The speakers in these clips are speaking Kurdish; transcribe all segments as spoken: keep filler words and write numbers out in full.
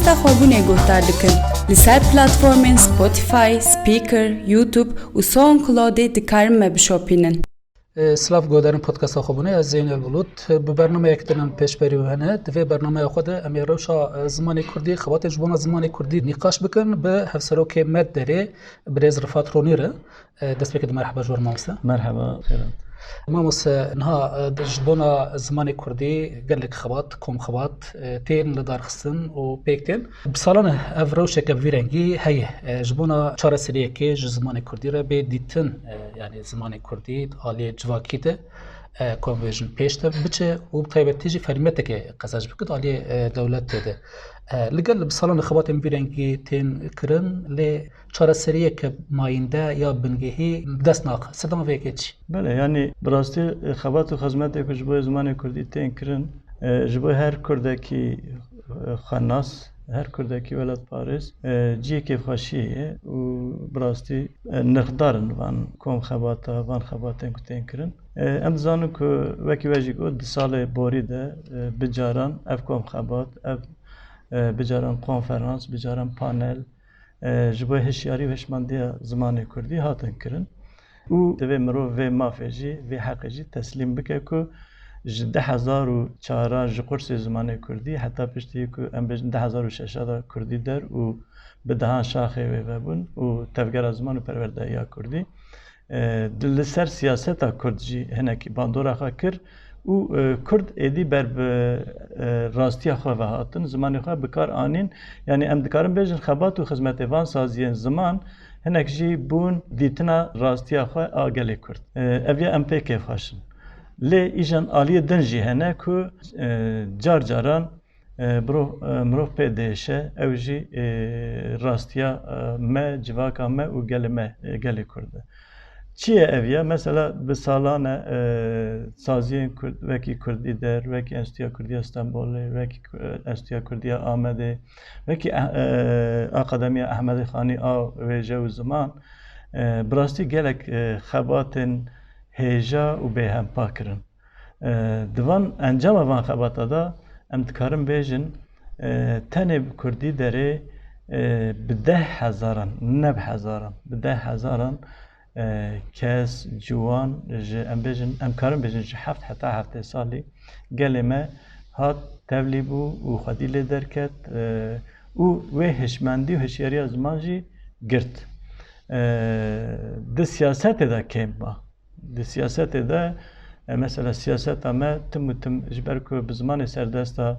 Xwebûnê guhdar dikin. Li ser platformên Spotify, Spreaker, YouTube û SoundCloudê dikarin me bişopînin. E, silav guhdarên podcasta Xwebûnê, ez Zeynel Bulut. Bi bernameyek din em pêşberî we hene. Di vê bernameya xwe de em ê rewşa, e, zimanê kurdî, xebatên ji bona zimanê kurdî nîqaş bikin bi hevserokê me derê, birêz Rifat Ronî re. E, destpêkê de merheba ji we re mamoste. Merheba, xêr hat. Mamoste, niha, e, ji bona zimanê kurdî gelek xebat, kom xebat, e, tên lidarxistin û pêk tên. Bi salan e ev rewşeke bi vî rengî heye. E, ji bona çareseriyekê ji zimanê kurdî re bê dîtin, e, yanî zimanê kurdî di aliyê civakî de, e, kom bêjin pêş de biçe û bi taybetî jî fermîyeteke qezenc bike di aliyê, e, dewletê de. E, li gel bi salan e xebatên vî rengî tên kirin, lê çareseriyeke mayînde ya bingehî dest naxe. Sedema vê yekê çi? Belê, yanî bi rastî, e, xebat û xizmetê ku ji bo zimanê kurdî tên kirin, e, ji bo her kurdekî, e, xwenas, her kurdekî welatparêz, e, cihê kêfxweşiyê ye û bi rastî, e, nirxdar in van kom xebata, van xebatên ku tên kirin. E, em dizanin ku wekî we jî got, di salê borî de, e, bi caran ev kom xebat, ev, e, bi caran konferans, bi caran panel, e, ji bo hişyarî û hişmendiya zimanê kurdî hatin kirin. Û divê mirov vê mafê jî, vê heqê jî teslîm bike ku ji du hezar û çaran ji qursê zimanê kurdî heta piştî ku em bêjin du hezar û şeşa de kurdî der û bi dehan şaxê wê vebûn û tevgera ziman û perwerdehiya kurdî, e, di, li ser siyaseta kurd jî hinekî bandora xwe kir. Û, e, Kurd êdî ber bi, e, rastiya xwe ve hatin, zimanê xwe bi kar anîn. Yanî em dikarin bêjin xebat û xizmetê van saziyên ziman hinek jî bûn dîtina rastiya xwe a gelê Kurd. E, ev ya em pê kêfxweş in. Lê îjan aliyê din jî hene ku, e, car caran, e, mirov, e, mirov pê diêşe, ew jî, e, rastiya, e, me, civaka me û gelê me, e, gelê Kurd e. Çi ye ev ya? Mesela bi salan e, e, saziyên Kurd, wekî Kurdî Der, wekî Enstitûya Kurdiya Stenbolê, wekî Ku-, e, Enstitûya Kurdiya Amedê, wekî, e, e, Akademiya Ehmedê Xanî a Wêje û Ziman, e, bi rastî gelek, e, xebatên hêja û bêhempa kirin. E, di van encama van xebata de em dikarin bêjin, e, tenê bi Kurdî Derê, e, bi deh hezaran, ne bi hezaran, bi deh hezaran, e, kes, ciwan, ji, em bêjin, em karin bêjin ji heft heta heftê salî gelê me hat tevlî bû û xwedî lê derket, e, û wê hişmendî û hişyariya ziman jî girt. E, di siyasetê de kêm ma. Di siyasetê de, e, mesela siyaseta me tim û tim ji ber ku bi zimanê serdest e,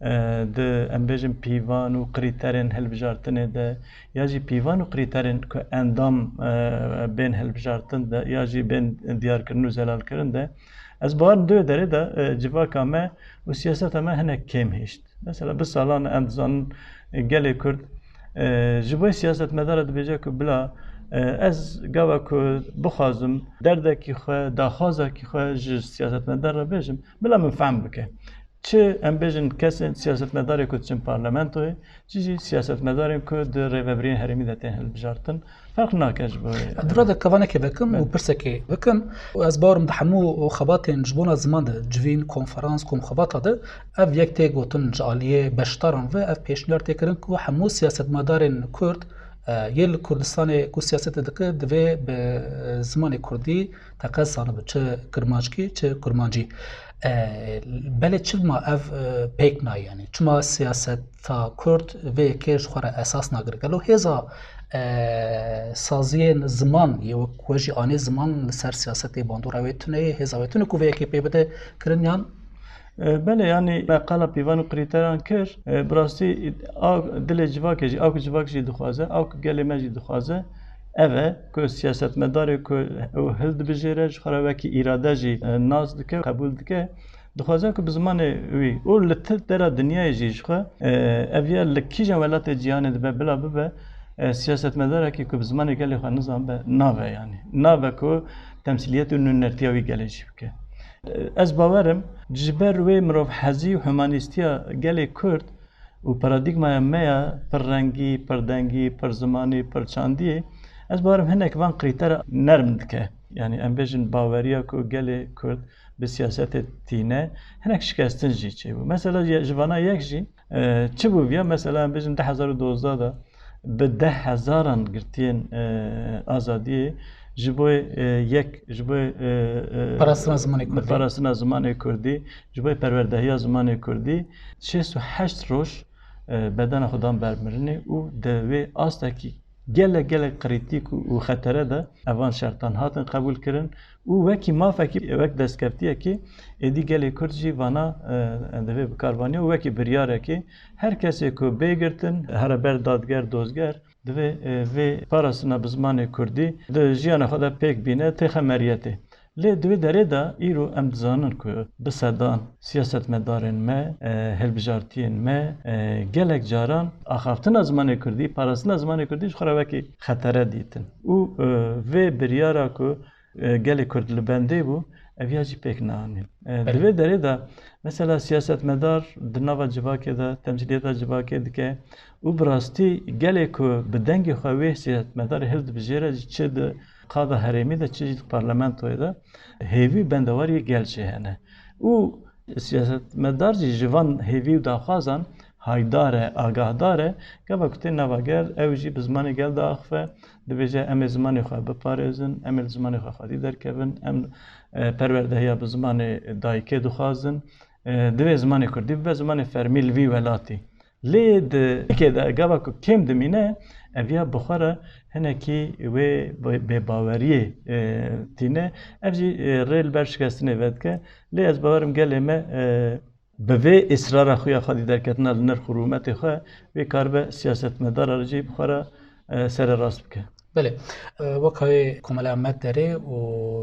e, di, em bêjin, pîvan û krîterên hilbijartinê de, ya jî pîvan û krîterên ku endam, e, bên hilbijartin de, ya jî bên diyarkirin û zelalkirin de, ez bawerim di wê derê de, e, civaka me û siyaseta me hinek kêm hişt. Mesela bi salan em dizanin, e, gelê Kurd, e, ji bo siyasetmedara dibêje ku bila, e, ez gava ku bixwazim derdekî xwe, daxwazekî xwe ji siyasetmedar re bêjim, bila min fehm bike. Çi em bêjin kesên siyasetmedarê ku diçin parlamentoyê, çi jî siyasetmedarên ku di rêvebiriyên herêmî de tên hilbijartin, ferq nake ji bo wê. Dura de kevanekê vekim û pirsekê vekim. Ez bawerim di hemû xebatên ji bona ziman de, civîn, konferans, komxebata de ev yek tê gotin ji aliyê beşdaran ve ev pêşniyar tê kirin ku hemû siyasetmedarên Kurd, e, yê li Kurdistanê ku siyasetê dike divê bi, e, zimanê Kurdî teqez zanibe, çi kirmanckî, çi kurmancî. E, belê çima ev, e, pêk nayê, yanî çima siyaseta Kurd vê yekê ji xwe re esas nagire? Gelo hêza, e, saziyên ziman yê wek we jî anî ziman li ser siyasetê bandora wê tune ye, hêza wê tune ku vê yekê pê bide kirin yan? E, belê, yanî me qala pîvan û krîteran kir. E, bi rastî a dilê civakê jî, a ku civak jî dixwaze, a ku gelê me jî dixwaze, ev e ku siyasetmedarê ku ew hildibijêre, ji xwe re wekî îrade jî, e, nas dike, qebûl dike, dixwaze ku bi zimanê wî û li ti dera dinyayê jî ji xwe, e, ev ya li kîjan welatê cîhanê dibe bila bibe, e, siyasetmedarekî ku bi zimanê gelê xwe nizanibe, nabe yanî. Nabe ku temsîliyet û nûnertiya wî gelê jî bike. E, ez bawerim ji ber wê mirovhezî û humanîstiya gelê Kurd û paradîgmaya me ya pirrengî, pirdengî, pirzimanî, pirçandiyê, ez bawerim hinek van krîtera nerm dike. Yanî em bêjin baweriya ku gelê Kurd bi siyasetê tîne, hinek şikestin jî çêbû. Mesela ye-, ji vana yek jî, E, çi bû viya? Mesela, em bêjin du hezar û dozdeh de bi deh hezaran girtiyên, e, azadiyê ji bo, e, yek, ji bo, e, e, Parastina zimanê kurdî. Parastina zimanê kurdî, ji bo perwerdehiya zimanê kurdî, şêst û heşt roj, e, bedena xwe dan ber mirinê û di wê astekî gelek, gelek krîtîk û, û xetere de evan şertan hatin qebûl kirin û wekî mafekî, wek destkeftiyekî êdî gelê Kurd jî vana, e, divê bi kar vaniya û wekî biryarekî her kesê ku bê girtin here ber dadger, dozger, divê, e, vê parastina bi zimanê kurdî di jiyana xwe de pêk bîne, têxe meriyetê. Lê di wê derê de îro em dizanin ku bi sedan siyasetmedarên me, e, hilbijartiyên me, e, gelek caran axaftina zimanê kurdî, parastina zimanê kurdî ji xwe re wekî xetere dîtin. Û, e, vê biryara ku, e, gelê Kurd li bendê bû, ev ya jî pêk neanîn. E, di Belê. vê derê de mesela siyasetmedar di nava civakê de temsîliyeta civakê dike û bi rastî gelê ku bi dengê xwe wê siyasetmedarê hildibijêre jî çi di qada herêmî de çi jî di parlamentoyê de hêvî û bendewariyê gel jê hene. Û siyasetmedar jî ji van hêvî û daxwazan haydar e, agahdar e, gava ku tê nava gel, ew jî bi zimanê gel diaxife, dibêje, em ê zimanê xwe biparêzin, em ê li zimanê xwe xwedî derkevin, em, e, perwerdehiya bi zimanê dayikê dixwazin, e, divê zimanê kurdî bibe zimanê fermî li vî welatî. Lê di êkê de gava ku kêm dimîne, ev ya bi xwe re hinekî wê bê-, bêbaweriyê, e, tîne. Ev jî, e, rê li ber şikestinê vedike. Lê ez bawerim gelê me, e, bi vê israra xwe ya xwedî derketina li nirx û rûmetê xwe wê karibe siyasetmedara jî bi xwe re, e, sererast bike. Belê. E, wek wê Komela Met Derê û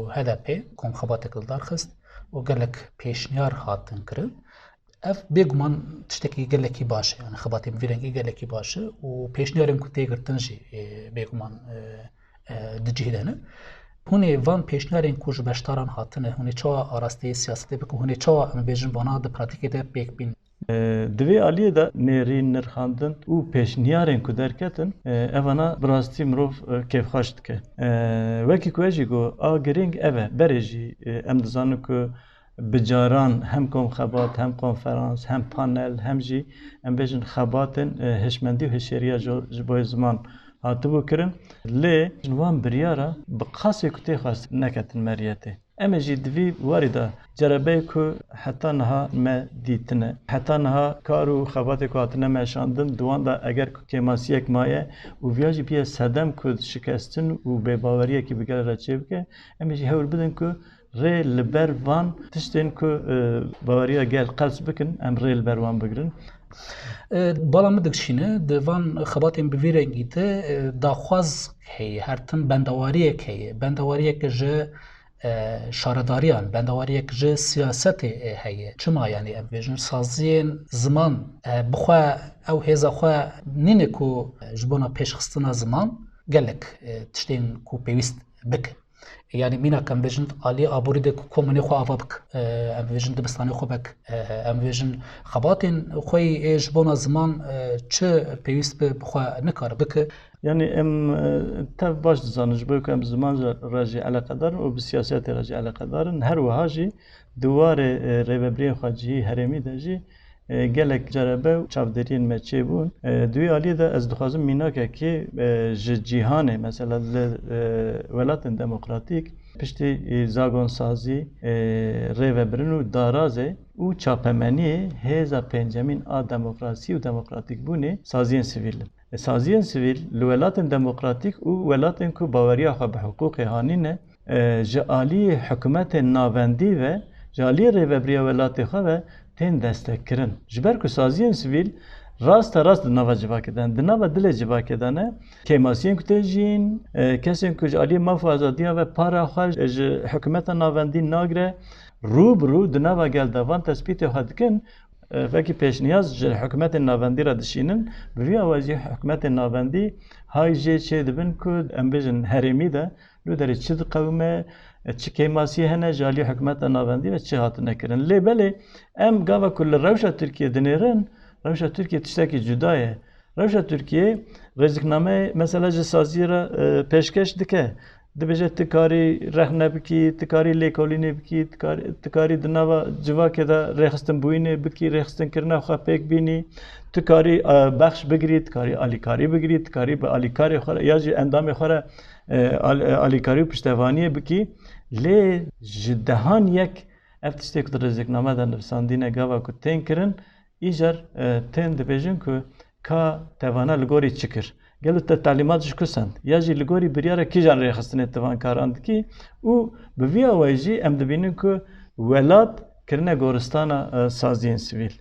H D P komxebatek li dar xist û gelek pêşniyar hatin kirin. Ev bêguman tiştekî gelekî baş e. Yani xebatên vî rengî gelekî baş e û pêşniyarên ku tê girtin jî, e, bêguman, e, e, di cih de ne. Hûn ê van pêşniyarên ku ji beşdaran hatine, hûn ê çawa arasteyê siyasetê bikin, hûn ê çawa, em bêjin, vana di pratîkê de pêk bînin? E, di vê aliyê de nêrîn, nirxandin û pêşniyarên ku derketin, e, evana bi rastî mirov, e, kêfxweş dike. E, wekî ku ez jî got, a girîng ev e. Berê jî, e, em dizanin ku bi caran hem komxebat, hem konferans, hem panel, hem jî, em bêjin, xebatên, e, hişmendî û hişyariya ji, ji bo ziman hatibû kirin. Lê wan biryara bi qasê ku tê xwest neketin meriyetê. Em ê jî di vî warî de cerebeyê ku heta niha me dîtine, heta niha kar û xebatê ku hatine meşandin, di wan de eger ku kêmasiyek maye û viya jî biye sedem ku şikestin û bêbaweriyekî bi gel re çêbike, em ê jî hewl bidin ku rê li ber van tiştên ku, e, baweriya gel qels bikin, em rê li ber wan bigirin. E, bala min dikişîne, di van xebatên bi vî rengî de, e, daxwaz heye, her tim bendewariyek heye. Bendewariyek ji, e, şaredariyan, bendewariyek ji siyasetê, e, heye. Çima, yani, em bêjin saziyên ziman, e, bi xwe ew hêza xwe nîne ku, e, ji bona pêşxistina ziman gelek, e, tiştên ku pêwîst bikin. Yani mînak em bêjin aliyê aborî de ku komunê xwe ava bik, e, em bêjin dibistanê xwe bik, e, em bêjin xebatên xwe yê ji bona ziman, e, çi pêwîst bi, bi xwe nikare bike. Yani em, e, tev baş dizanin ji bo ku em bi ziman re jî eleqedar in û bi siyasetê re jî eleqedar in. Her wiha jî di warê, e, rêvebiriyên xwecihî herêmî de jî e, gelek cerebe û çavdêriyên me çêbûn. E, di wî aliyê de ez dixwazim mînakekî, e, ji cîhanê, mesela li, e, welatên demokratîk, piştî, e, zagonsazî, e, rêvebirin û darazê û çapemeniyê hêza pêncemîn a demokrasî û demokratîkbûnê saziyên sivîl in. E, saziyên sivîl li welatên demokratîk û welatên ku baweriya xwe bi hiqûqê hanîne, e, ji aliyê hikûmetên navendî ve, ji aliyê rêvebiriya welatê xwe ve tên destekkirin. Ji ber ku saziyên sivîl rasterast di nava civakê de ne, di nava dilê civakê de ne, kêmasiyên ku tê jiyîn, e, kesên ku ji aliyê maf û azadiya ve para xwe ji hikûmeta navendî nagire, rû bi rû di nava gel de van tespîtê xwe dikin, e, wekî pêşniyaz ji hikûmetên navendî re dişînin, bi vî awayî jî hikûmetên navendî hay jê çêdibin ku em bêjin herêmî de li derê çi diqewime, çi kêmasiyê hene ji alî hikûmeta navendî ve çi hatine kirin. Lê belê em gava ku li rewşa Tirkiyê dinêrin, rewşa Tirkiyê tiştekî cuda ye. Rewşa Tirkiyê rêziknameyê mesela ji saziyê re, e, pêşkeş dike. Dibêje tu karî rexne bikî, tu karî lêkolînê bikî, tu karî, tu karî di nava civakê de rêxistinbûyînê bikî, rêxistinkirina xwe pêk bînî, tu karî, e, bexş bigirî, tu karî alîkarî bigirî, tu karî bi alîkarê xwe re ya jî endamê xwe re, e, al-, e, alîkarî û piştevaniyê bikî. Lê ji dehan yek ev tiştê ku di rêzikname de nivîsandîne gava ku tên kirin, îcar, e, tên dibêjin ku ka te vana li gorî çi kir? Gelo te talîmat ji ku send? Ya jî li gorî biryara kîjan rêxistinê tu van karan dikî? Û bi vî awayî jî em dibînin ku welat kirine goristana, e, saziyên sivîl.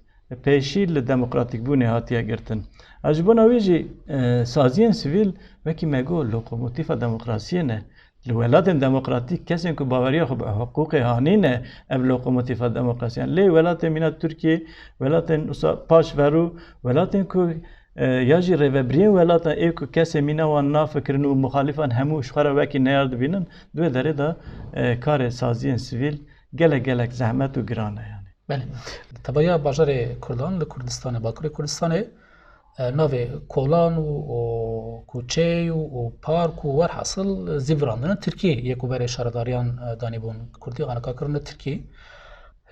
Pêşî li demokratîkbûnê hatiye girtin. A ji bona wî jî, e, saziyên sivîl wekî me got lokomotîfa demokrasiyê ne. Li welatên demokratîk kesên ku baweriya xwe bi hiqûqê hanîne, ev lokomotîfa demokrasiyê ne. Lê welatên mîna Tirkiyê, welatên wisa paşverû, welatên ku, e, ya jî rêvebiriyên welatan ê ku kesê mîna wan nafikirin û muxalîfan hemû ji xwe re wekî neyar dibînin, di wê derê de, e, karê saziyên sivîl gelek gelek zehmet û giran e yani. Belê. Tebeya bajarê Kurdan li Kurdistanê, Bakurê Kurdistanê, e, navê kolan û, û kuçeyê û, û park û werhasil zîvirandine Tirkiyê yê ku berê şaredariyan, e, danîbûn Kurdî anika kirine Tirkiyê.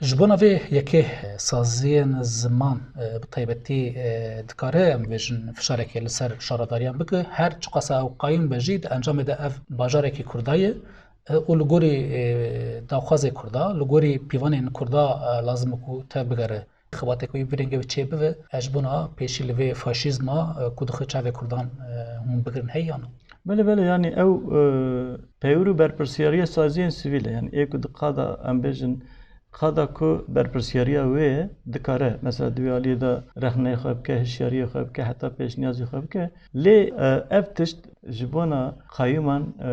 Ji bona vê yekê, e, saziyên ziman, e, bi taybetî, e, dikare em bêjin fişarekê li ser şaredariyan bike. Her çiqasa ew qayîm be jî di encamê de ev bajarekî Kurda ye. E, û li gorî, e, daxwazê Kurda, li gorî pîvanên Kurda, e, lazim e ku te bigere. Xebateke wî bi rengê wî çê bibe, e, ji bona pêşî li vê faşîzma, e, ku dixe çavê Kurdan, e, hûn bigirin heye yan na? Belê, belê, yanî ew, e, peywer û berpirsiyariya saziyên sivîl e. Yanî ê ku di qada em bêjin, qada ku berpirsiyariya wê ye, dikare, mesela di wê aliyê de rexneyê xwe bike, hişyariyê xwe bike, heta pêşniyazê xwe bike. Lê, e, ev tişt ji bona qayûman, e,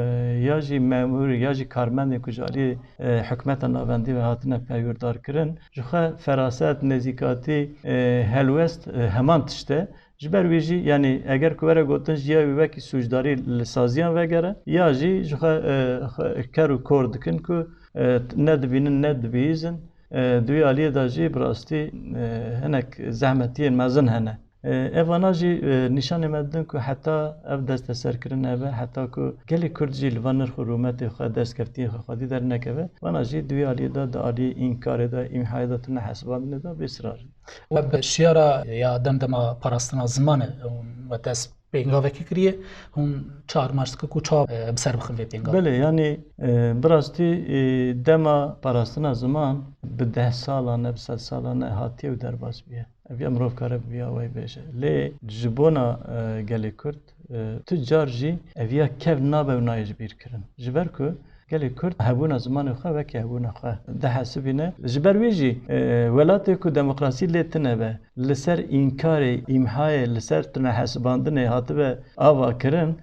ya jî memûr ya jî karmendên ku ji aliyê, e, hikûmeta navendî ve hatine peywirdarkirin, ji xwe feraset, nêzîkatî, e, helwest, e, heman tişt e. Ji ber wî jî, yanî eger ku were gotin, ji ya wî wekî sûcdarî li saziyan vegere, ya jî ji xwe, e, xwe ker û kor dikin ku, e, ne dibînin, ne dibihîzin. E, di wî aliyê de jî bi rastî, e, hinek zehmetiyên mezin hene. E, ev vana jî, e, nîşanê me didin ku heta ev desteserkirin hebe, heta ku gelê Kurd jî li van nirx û rûmetê xwe, destkeftiyê xwe xwedî dernekeve, vana jî di wî aliyê de, di aliyê înkarê de, îmhayê de, tune hesibandinê de bê sirar in. We bi şiyara ya demdema parastina zimanê, hûn we dest pêngavekî kiriye, hûn çar maç dike ku çawa, e, bi ser bixin vê pêngavê? Belê, yanî, e, bi rastî, e, dema parastina ziman bi deh salan e, bi sed salan e hatiye û derbas bûye. Ev ya mirov kare bi vî awayî bêje. Lê ji bona, e, gelê Kurd, e, tu car jî ev ya kev nabe û nayê ji bîr kirin. Ji ber ku gelê Kurd hebûna zimanê xwe wekî hebûna xwe dihesibîne. Ji ber wê jî, e, welatê ku demokrasî lê tune be, li ser înkarê, îmhayê, li ser tunehesibandinê hatibe ava kirin,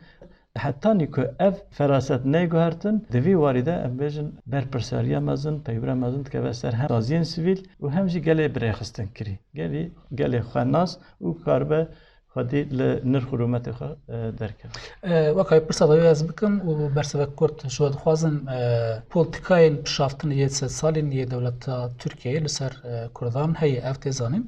hetanî ku ev feraset neyê guhertin, di vî warî de em bêjin berpirsiyariya mezin, peywira mezin dikeve ser hem saziyên sivîl û hem jî gelê birêxistin kirî. Gelî, gelê xwenas û karibe xwedî li nirx û rûmetê xwe, e, derkeve. E, weka wê pirsa dawî ez bikim û bersivek kurt ji we dixwazim, e, polîtîkayên pişaftinê yê sed salîn yê dewleta Tirkiyeyê li ser, e, Kurdan heye, ev tê zanîn.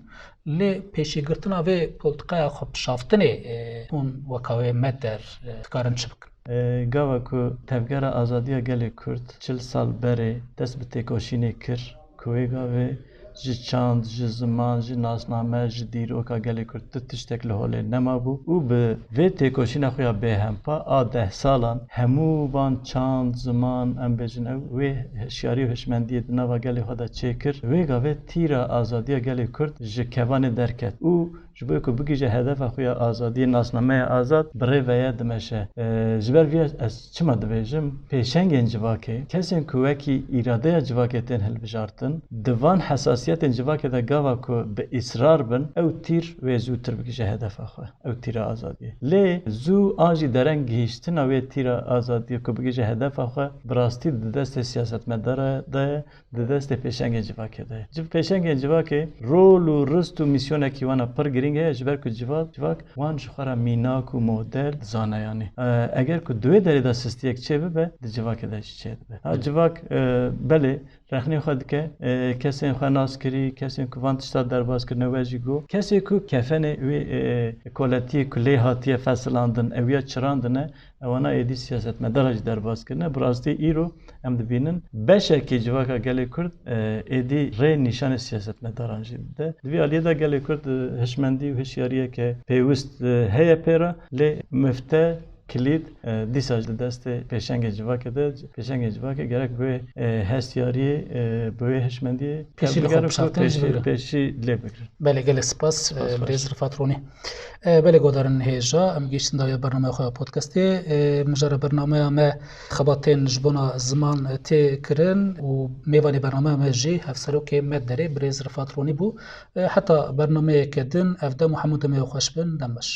Lê pêşîgirtina vê polîtîkaya xwepişaftinê, e, hûn weka wê me der, e, dikarin çi bikin? E, gava ku Tevgera Azadiya Gelê Kurd çil sal berê dest bi têkoşînê kir, ku wê gavê ji çand, ji ziman, ji nasname, ji dîroka gelê Kurd tu tiştek li holê nemabû û bi vê têkoşîna xwe ya bêhempa a deh salan hemû van çand, ziman, em bêjin ew, wê hişyarî û hişmendiyê di nava gelê xwe de çêkir. Wê gavê tîra azadiya gelê Kurd ji kevanê derket û ji bo ku bigihîje hedefa xwe ya azadiyê, nasnameya azad, bi rê ve ye dimeşe. E, ji ber vî ez çima dibêjim? Pêşengên civakê, kesên ku wekî îradeya civakê tên hilbijartin, di van hesasiyetên civakê de gava ku bi îsrar bin, ew tîr wê zûtir bigihîje hedefa xwe. Ew tîra azadiyê. Lê zû an jî dereng gihîştina wê tîra azadiyê ku bigihîje hedefa xwe, bi rastî di destê siyasetmedara de ye, di destê pêşengên civakê de ye. Civ-, pêşengên civakê rol û rist û mîsyonekî wan a pir girîng heye, ji ber ku civa-, civak wan ji xwe re mînak û model dizane yanî. E, eger ku di wê derê de sistiyek çêbibe, di civakê de jî çêdibe. Ha, civak, e, belê rexnê xwe dike, e, kesên xwe nas kirî, kesên ku van tişta derbas kirine we jî got. Kesê ku kefenê wê, e, koletiyê ku lê hatiye fesilandin, ew ya çirandine, Ewana êdî siyasetmedara jî derbas kirine. Bi rastî îro em dibînin beşekê civaka gelê Kurd, e, êdî rê nîşanê siyasetmedaran jî dide. Di vî aliyê de gelê Kurd, e, hişmendî û hişyariyeke pêwist, e, heye pê re, lê mifte, kilît, e, dîsa di destê pêşengê civakê de, pêşengê civakê gerek bi wê, e, hestiyariyê, e, bi wê hişmendiyê Pêşî li xwe tevbigere ku bişaftin, pêşî, jî bigire. Pêşî lê bigire. Belê, gelek spas, e, Spas, birêz spas. Rifat Ronî. E, belê godarên hêja, em gihîştin dawiya bername xwe ya podcastê. E, mijara bernameya me xebatên ji bona ziman tê kirin û mêvanê bernameya me jî hevserokê Medderê birêz Rifat Ronî bû. E, heta bernameyeke din, ev dem û hemû demê xweş bin, dem baş.